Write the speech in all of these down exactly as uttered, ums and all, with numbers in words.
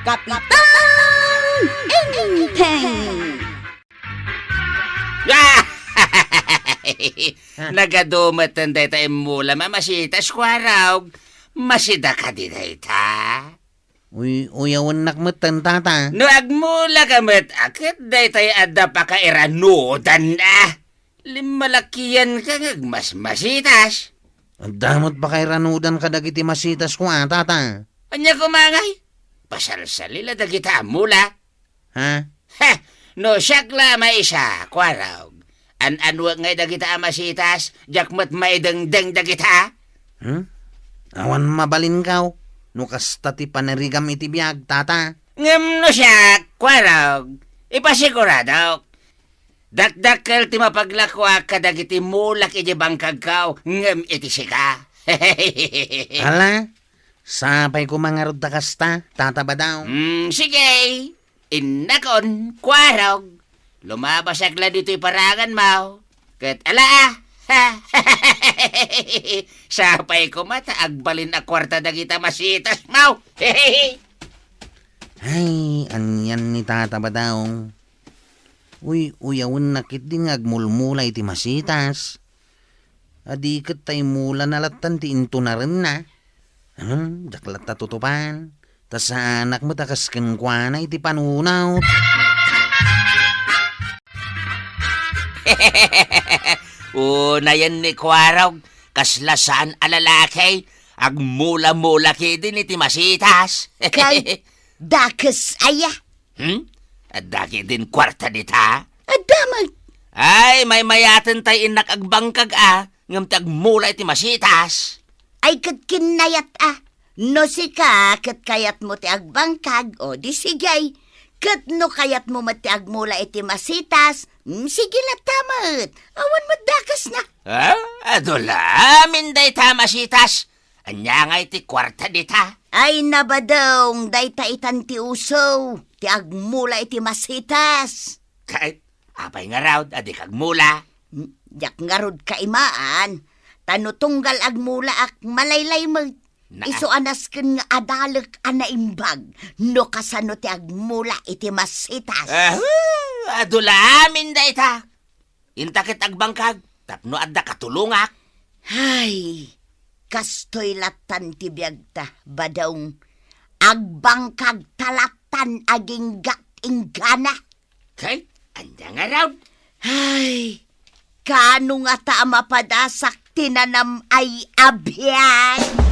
Kapitan Enteng! Ah! Nagadu met dayta immula, mamasitas, Kuarog. Masida kadi dayta? Uy, uyawennak metten, Tata. No agmula ka met, a ket daytay adda pakairanudan, a. Limmalakian ka nga agmasmasitas. Adda met pakairanudan kadagiti masitas ko, a, Tata. Ania koma ngay? Pasalsalila dagita a mula. Ha? He! No siak la maysa, Kuarog. An-anuek ngay dagita a masitas, diak met maidengdeng dagita. Hmm? Awan mabalinkaw, no kasta ti panirigam iti biag, Tata. Ngem no siak, Kuarog, ipasiguradok. Dakdakkel ti mapaglakoak kadagiti mulak iti bangkagko, ngem iti sika. Ala, sapay koma ngarud ta kasta, Tata Badaw. Hmm, sige. Innakon, Kuarog. Lumabasak la ditoy paranganmo. Ket ala, a. Sapay koma ta agbalin a kuarta dagita masitasmo. Ay, anian ni Tata Badaw. Uy, uyawennak ketdi nga agmulmula iti masitas. Adi ket ta immulana lattan ti intunarenna. Hmm, diak latta tutupan. Ta saanak met a kas kenkuana iti panunot. Unayen ni Kuarog, kasla saan a lalaki, agmula-mula ketdin iti masitas. Kay, dakes aya? Hmm? Adda ketdin kuarta dita? Adda met. Ay, maymayaten tay innak agbangkag a, ngem ti agmula iti masitas. Ay, ket kinnayat a. No sika ket kayatmo ti agbangkag, o di sige. Ket no kayatmo met ti agmula iti masitas, mm, sige latta met. Awan met dakesna. Ah, adu la amin dayta masitas. Ania ngay ti kuarta dita? Ay, nabadong, dayta itan ti uso, ti agmula iti masitas. Ket, apay ngarud a dika agmula? Hmm, diak ngarud kaimaan, ta no tunggal agmulaak, malaylay met. Na- Isu a nasken nga adalek a naimbag, no kasano ti agmula iti masitas. Ahu! Adu la amin dayta. Inta ket agbangkag tapno adda katulongak. Hay, kastoy lattan ti biagta, Badong. Agbangkag ta lattan aginggat inggana. Kay, ania ngarud? Hay, kaano ngata a mapadasak ti nanam-ay a biag?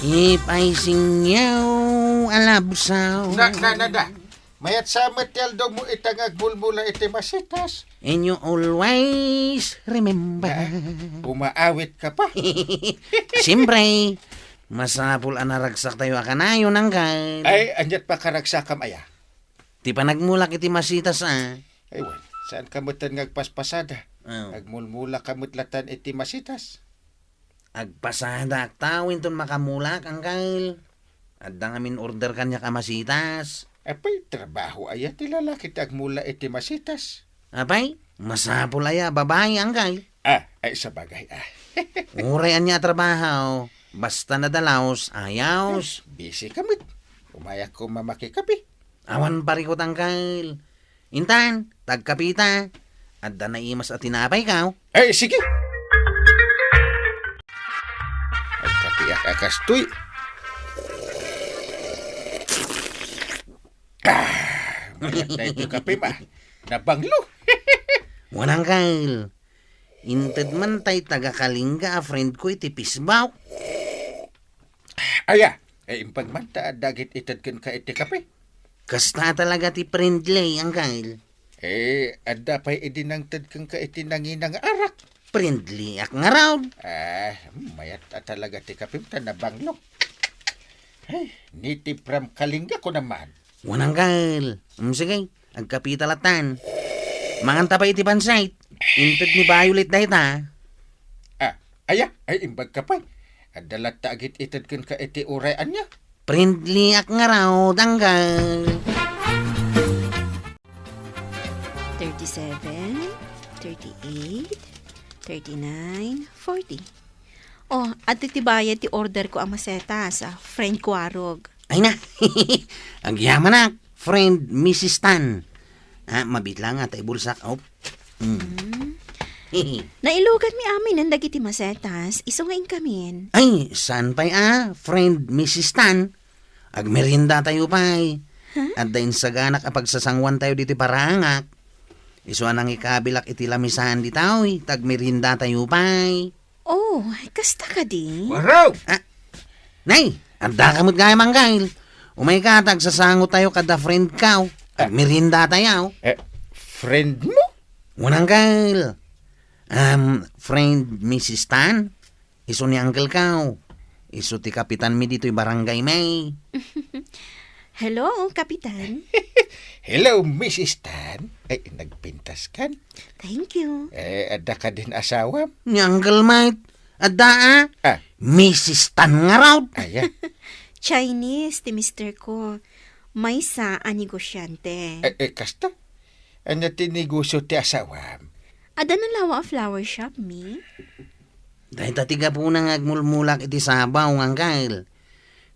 Ipay singaw a labsaw. Na, na, na, na. Mayat sa met ti aldongmo ita nga agmulmula iti masitas. And you always remember. Na, umaawit ka pa. Siyempre, masapul a naragsaktayo a kanayon, Anggal. Ay, aniat pakaragsakam aya? Ti panagmulak iti masitas, a. Ay, wen, saan ka metten nga agpaspasada? Oh. Agmulmula ka met lattan iti masitas. Agpasadaak ta, wen ton makamulak, Anggal. Adda ngamin order kaniak a masitas. Apay, trabaho aya ti lalaki ti agmula iti masitas? Apay, masapul aya a babai, Anggal. Ah, ay, sabagay, ah. Uray ania a trabaho, basta nadalaos, ayos. Busy ka met. Umayak ko mamakikape. Awan parikut, Anggal. Intan, tagkapita. Adda naimas a tinapay, kaw? Ay, sige. Agkapiak a kastoy. Ah, mayat daytoy kape, ma. Nabanglo. Wen, Anggal. Inted man tay taga-Kalinga a friend ko iti Facebook. Aya, ay, imbag man ta adda agit-ited kenka iti kape. Kasta talaga ti friendly, Anggal. Eh, adda pay idi nangted kenka iti nangina nga arak. Friendly ak ngarud. Ah, mayat a talaga ti kapem ta nabanglo. Ay, native from Kalinga ko naman. Wen, Anggal. Mm, sige, agkapita lattan. Manganta pay iti pansay. Inted ni Violet dayta. Ah, aya, ay, imbag ka pay. Adda latta agit-ited kenka iti uray ania. Friendly ak ngarud, Anggal. Thirty-seven, thirty-eight, thirty-nine, forty. Oh, adda ti bayad ti order ko a masetas, ah, friend Kuarog. Ay na. Agyamanak, friend Missus Tan. Ah, mabitla nga ta ibulsak. Oh. Mm. Hmm. Nailuganmi aminen dagiti masetas, isu nga inkamin. Ay, saan pay a, friend Missus Tan? Agmeriendatayo pay. Huh? Adda insaganak a pagsasanguantayo ditoy paraangak. Isu a nangikabilak iti lamisaan ditoy, ta agmeriendatayo pay. Oh, kasta kadi? Waraw! Ah, nay, adda ka met gayam, Angkel. Umayka, ta agsasangotayo kada friend ko. Ah. Agmeriendatayo. Eh, friend mo? Wen, Angkel. Um, friend Missus Tan? Isu ni Angkel ko. Isu ti kapitanmi ditoy barangay mi. Hello, Kapitan. Hello, Missus Tan. Ay, nagpintas kan? Thank you. Eh, adda kadin asawam? Ni Angkel Mike. Adda, ah? Ah. Missus Tan ngarud. Aya. Chinese ti mister ko. Maysa a negosyante. Eh, eh, kasta? Ania ti negosyo ti asawam? Adda nalawa a flower shop mi. Dayta ti gapuna nga agmulmulak iti sabaw nga angkel.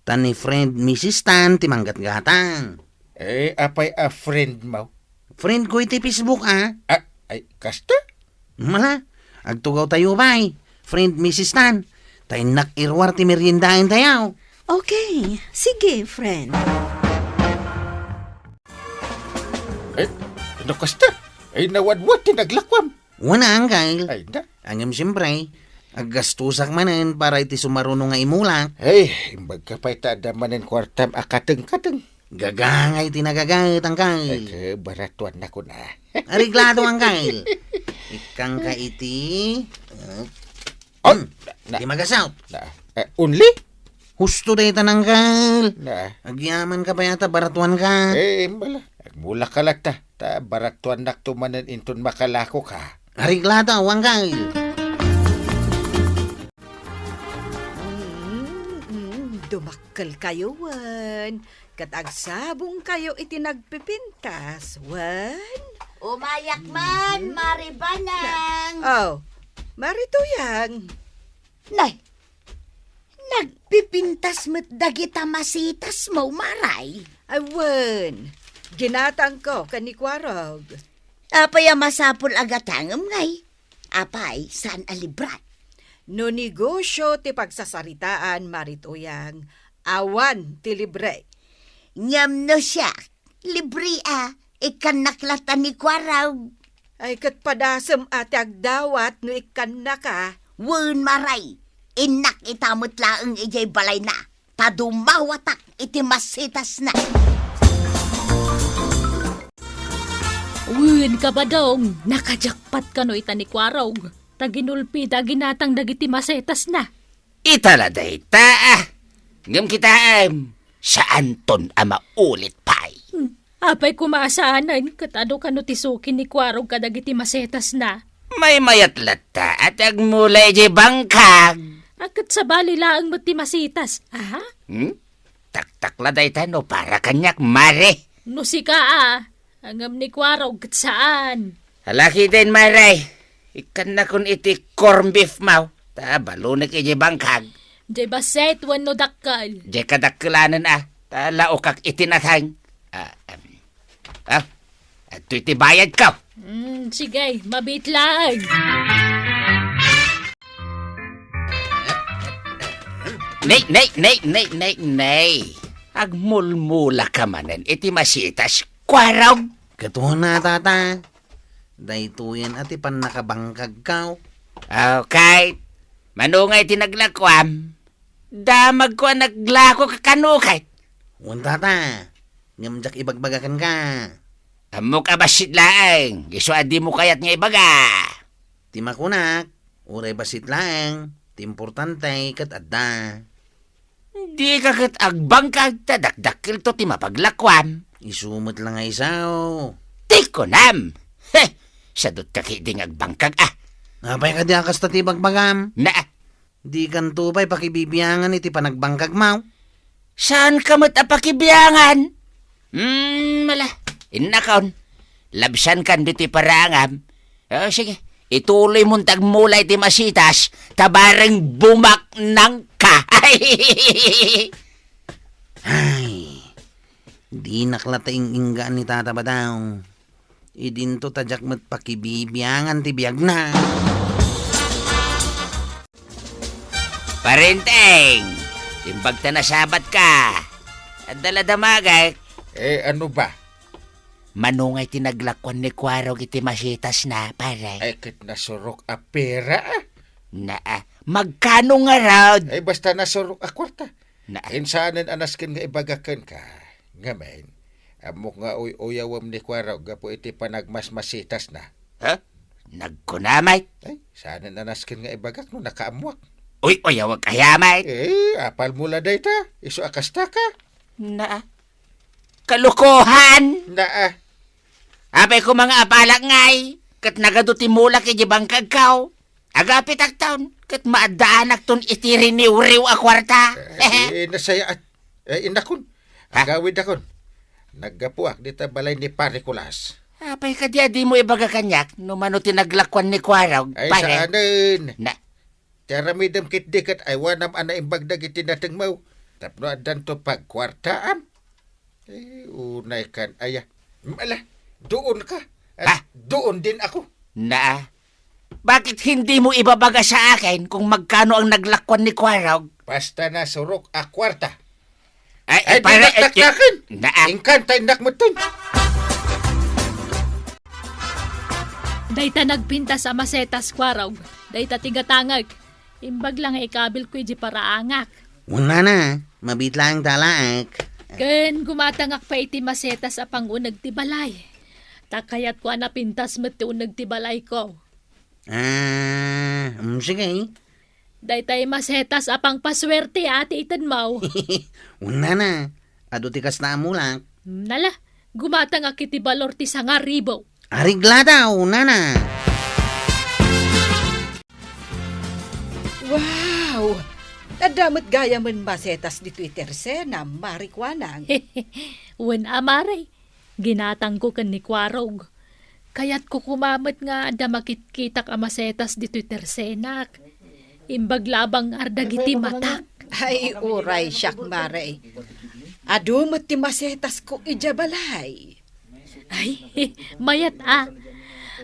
Ta ni friend Missus Tan ti manggatgatang. Eh, apay a friend mo? Friend ko iti Facebook, ah. Ah, ay, kasta? Mala, agtugawtayo pay, friend Missus Tan. Ta innak iruar ti meriendaentayo. Okay, sige, friend. Eh, no kasta? Ay, nawadwad ti naglakwam. Wen, angkel. Ay, da. Ngem siyempre, aggastusak manen para iti sumaruno nga imulak. Ay, imbag ka pay ta adda manen kuartam a kateng-kateng. Gagangay ti nagagaet, angkel. Ay, ke, baratuan na ko na. Areglado, angkel. Ikkanka iti, uh, Oh, hmm, na, di magasawt. Na, eh, only? Husto dayta, angkel. Na. Agyaman ka pay ata, baratuan ka. Eh, imbala. Agmulak ka latta. Ta baratuannakto manen inton makalako ka. Areglado, angkel. Mm, mm, dumakkel kayo, wen. Ket agsabong kayo iti nagpipintas, wen? Umayak man, Mari Banang. Oh, Mari Tuyang. Nay, nagpipintas met dagita masitas mo, Maray. Ay, wen. Ginatangko ken ni Kuarog. Apay a masapul a gatangem ngay? Apay, saan a libre? No negosyo ti pagsasaritaan, Mari Tuyang, awan ti libre. Ngem no siak, libre a, ikkannak latta ni Kuarog. Ay, ket padasem a ti agdawat no ikkannaka. Wen, Maray, innak ita met laeng idiay balayna. Ta dumawatak iti masitasna. Wen, Kabadong, nakajakpat kano ita ni Kuarog, ta ginulpida a ginatang dagiti masitasna. Ita la dayta, ah. Ngem kitaem, saanton a maulit pay. Hmm. Apay koma a saanen ket adu kano ti suki ni Kuarog kadagiti masitasna? Maymayat latta a ti agmula idiay bangkag. A, ket sabali laeng met ti masitas, aha? Hmm? Taktak la dayta no para kaniak, Mare. No sika a, ngem ni Kuarog ket saan. Ala ketdin, Mare. Ikkannakon iti corn beef mo, ta balunek idiay bangkag. Diay bassit wenno dakkel? Diay kadakkelanen a, ta laokak iti nateng. Ah, em. Ah, adtoy ti bayadko. Mm, sige, mabiit laeng. Nay, nay, nay, nay, nay, nay. Agmulmula ka manen iti masitas, Kuarog. Ket wen a, tata. Daytoyen a ti pannakabangkagko. Okay. Mano ngay ti naglakuam? Damagko a naglako ka kano ket? Wen, tata. Ngem diak ibagbaga kenka. Ammok a bassit laeng, isu a dimo kayat nga ibaga. Ti makunak, uray bassit laeng, ti importante ket adda. Dika ket agbangkag ta dakdakkelto ti mapaglakuam. Isu met la nga isu. Ti kunam! He! Sadut ka ketdi nga agbangkag, ah! Apay kadi a kasta ti ibagbagam? Na, Dikanto pay pakibibiangan iti panagbangkagmo? Saanka met a pakibiangan? Hmm, mala, innakon. Labsankan ditoy paraangam. O, sige, Ituloy mon ti agmula iti masitas, ta bareng bumaknangka. Ay, dinak la ta ing-inggaan ni Tata Badaw. Idinto ta diak met pakibibiangan ti biagna. Parenteng, imbag ta nasabatka. Adda la damagek. Eh, ano ba? Mano ngay ti naglakuan ni Kuarog iti masitasna, pare? Ay, ket nasurok a pera, ah. Naa, magkano ngarud? Ay, basta nasurok a kwarta. Naa. Insanen a nasken nga ibagak kenka. Ngamin, ammok nga uy-uyawem ni Kuarog gapu iti panagmasmasitasna. Ha? Nagkunamay? Ay, sanen a nasken nga ibagak no nakaammuak. Uy, uyawek aya, may? Eh, apal mo la dayta. Isu a kasta ka. Naa. Kalukohan! Naa. Apay ko mga apalak ngay, ket nagadu ti mulak iti bangkagkaw. Agapitakton, ket maaddaanakton iti riniwriw a kuarta. Eh, nasayaat. Eh, innakon. Ha? Agawidakon. Naggapuak dita balay ni Pare Kulas. Apay kadi a dimo ibaga kaniak no mano ti naglakuan ni Kuarog, Ay, pare? Saanen. Na- Ti aramidem ketdi ket aywanam a naimbag dagiti natengmo. Tapno addanto pagkuartaam. Eh, unay kan, aya. Ala, duon ka. At Ha? Duon din ako. Naa. Bakit hindi mo ibabaga sa akin kung magkano ang naglakuan ni Kuarog? Basta nasurok a kwarta. Ay, Ay, ay, di pare, eh, nagtaktakan. Naa. Ingkan ta innak metten. Dayta nagpintas a masetas, Kuarog. Dayta ti gatangek. Imbag la nga ikabil ko iti paraangak. Unana, mabit laeng talaek. Ken gumatangak pa iti masetas a panguneg ti balay. Ta kayatko a napintas met ti uneg ti balayko. Ah, mm, sige. Daytay masetas a pangpasuerte a ti itedmo. Unana, adu ti kasta a mulak. Nala, gumatangak iti balor ti sangaribo. Areglada, unana. Wow! Adda met gayamen masetas ditoy tersena, Mari Kuanang. Wen a, Mari. Ginatangko ken ni Kuarog. Kayatko koma met nga adda makitkitak a masetas ditoy tersenak. Imbag la a bangar dagiti matak. Ay, uray siak, Mare. Adu met ti masetasko idiay balay. Ay, mayat a.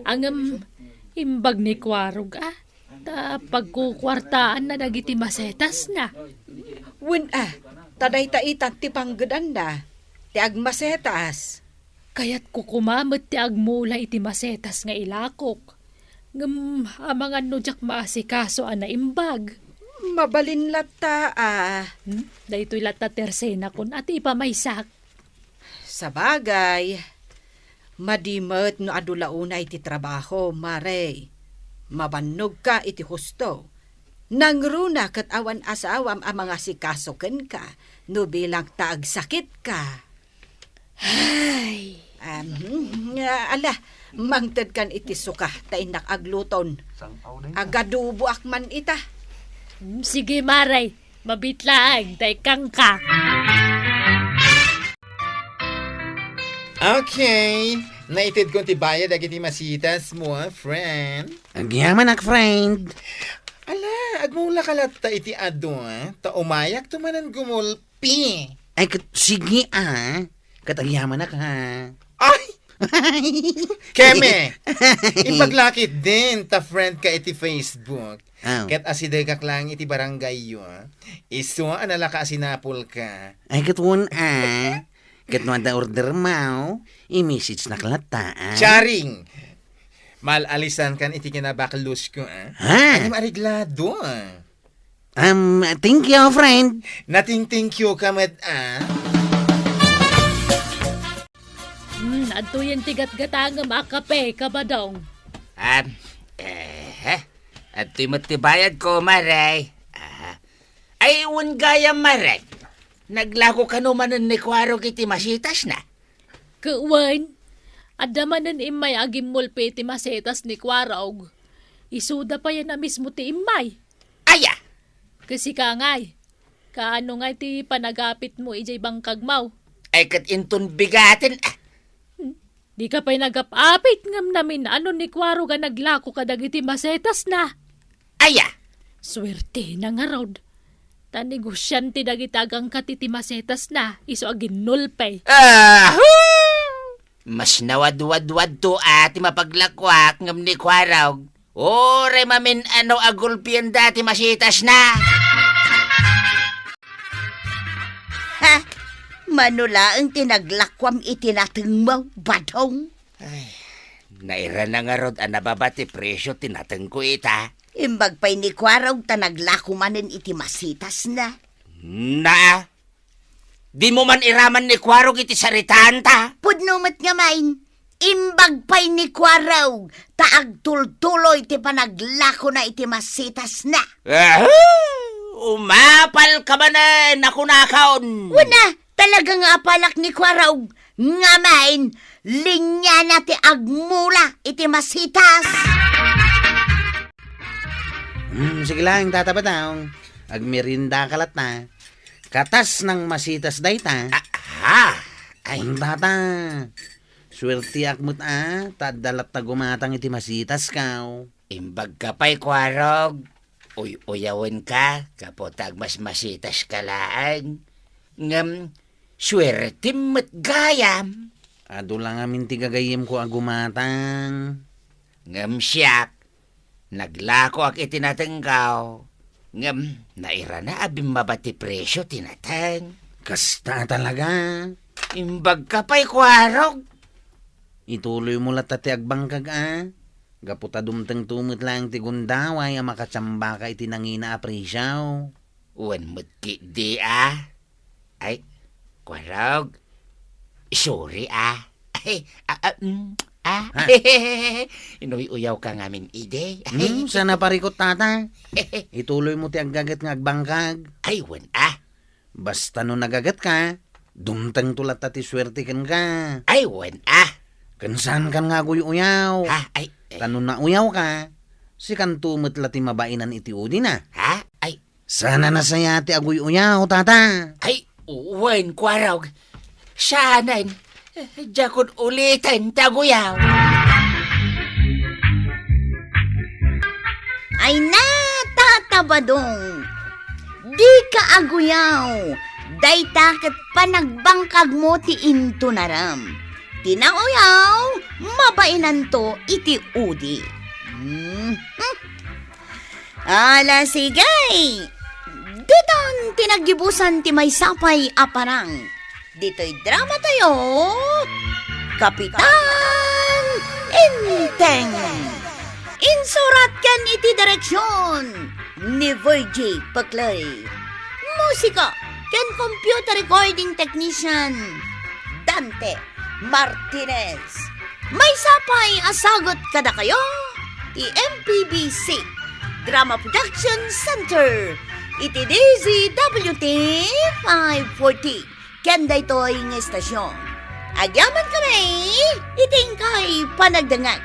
Ngem, imbag ni Kuarog a. Ta pagkukuartaanna dagiti masetasna. Wen a, ta dayta itan ti panggedanna, ti agmasetas. Kayatko koma met ti agmula iti masetas nga ilakok. Ngem amangan no diak maasikaso a naimbag. Mabalin latta a. Hmm? Daytoy latta tersenakon a ti ipamaysak. Sabagay, madi met no adu la unay ti trabaho, Mare. Mabannogka iti husto. Nangruna ket awan asawam a mangasikaso kenka no bilang ta agsakitka. Ay. Am, hmm, ala, mangtedkan iti suka ta innak agluton. Agaduboak man ita. Hmm, sige, Mare. Mabit laeng, ta ikkanka. Okay. Naitedkon ti bayad dagiti masitasmo, friend. Agyamanak, friend. Ala, agmulaka latta iti adu, eh. Ta umayakto manen gumulpi. Ay, ket, sige, ah. Ket agyamanak, ha. Ay! Keme! Ipaglakit din ta friend ka iti Facebook. Aw. Ket asidegak lang iti barangay yo, ah. Isu a nalaka a sinapol ka. Ay, ket wen, ah. Ket no adda order mo, i-message nak latta, ah. Charing! Mal-alisan kan iti kinabaklos ko, ah. Ha? Anim areglado, ah. Um, thank you, friend. Nating thank you ka met, ah. Hmm, adtoyen ti gatgatangem a kape, Kabadong. Ah, eh, adtoy met ti bayad ko, Mare. Ah, ay, wen gayam, Mare. Naglako kano manen ni Kuarog iti masitasna? Ket wen, adda manen immay a gimmulpi iti masetas ni Kuarog. Isuda payen a mismo ti immay. Aya! Ket sika ngay, kaano ngay ti panagapitmo idiay bangkagmo? Ay, ket inton bigaten, ah. Hmm. Dika pay nagap-apit ngem namin-anon ni Kuarog a naglako kadagiti masetasna. Aya! Suertena ngarud. Ta negosiante dagiti agangkat iti masetasna, isu a ginnulpe. Ahu! Mas nawadwadwadto a ti mapaglakuak ngem ni Kuarog. Uray mamin-ano a gulpianda ti masetasna. Ha? Mano laeng ti naglakuam iti natengmo, Badong? Ay, nairana ngarud a nababa ti presio ti natengko ita. Imbag pay ni Kuarog ta naglako manen iti masetasna. Na, dimo man iraman ni Kuarog iti saritaanta? Pudno met ngamin, imbag pay ni Kuarog ta agtultuloy ti panaglakona iti masetasna. Ahu! Umapalka manen a kunakon! Wen a, talaga nga apalak ni Kuarog. Ngamin, linianna ti agmula iti masetas. Hmm, sige laeng, Tata Badong. Agmeriendaka latta. Katas nang masetas dayta. Ah, ha? Ay. Hmm, Tata. Suerteak met a, ta adda latta gumatang iti masetasko. Imbagka pay, Kuarog. Uy-uyawenka, gapu ta agmasmasetaska laeng. Ngem, suertem met gayam. Adu la ngamin ti gagayyemko a gumatang. Ngem siak, naglakoak iti natengko. Ngem, nairana a bimmaba ti presio ti nateng. Kasta talaga. Imbagka pay, Kuarog. Ituloymo latta ti agbangkag a. Gapu ta dumtengto met laeng ti gundaway a makatiambaka iti nangina a presio. Wen met ketdi a. Ay, Kuarog. Sorry a. Ay, a, a, mm, a. Ha? Inuy-uyawka ngamin idi. Hmm, saan a parikut, Tata? Ituloymo ti aggaget nga agbangkag. Ay, wen a. Basta no nagagetka, dumtengto latta ti suerte kenka. Ay, wen a. Ken saankan nga aguy-uyaw. Ha? Ay, eh. Ta no nauyawka, sikanto met la ti mabainan iti udina. Ha? Ay. Saan a nasayaat ti aguy-uyaw, Tata. Ay, wen, Kuarog. Saanen. Diakon uliten ti aguyaw. Ay na, Tata Badong, dika aguyaw. Dayta ket panagbangkagmo ti intunarem. Ti nauyaw, mabainanto iti udi. Mhm. Ala, sige! Ditan ti naggibusan ti maysa pay a parang. Ditoy dramatayo, Kapitan Enteng. Insurat ken iti direksion ni Virgie Peclay. Musika ken computer recording technician, Dante Martinez. Maysa pay a sagut kadakayo ti M P B C Drama Production Center iti D Z W T five forty ken daytoy nga estasion. Agyamankami iti inkay panagdengngeg.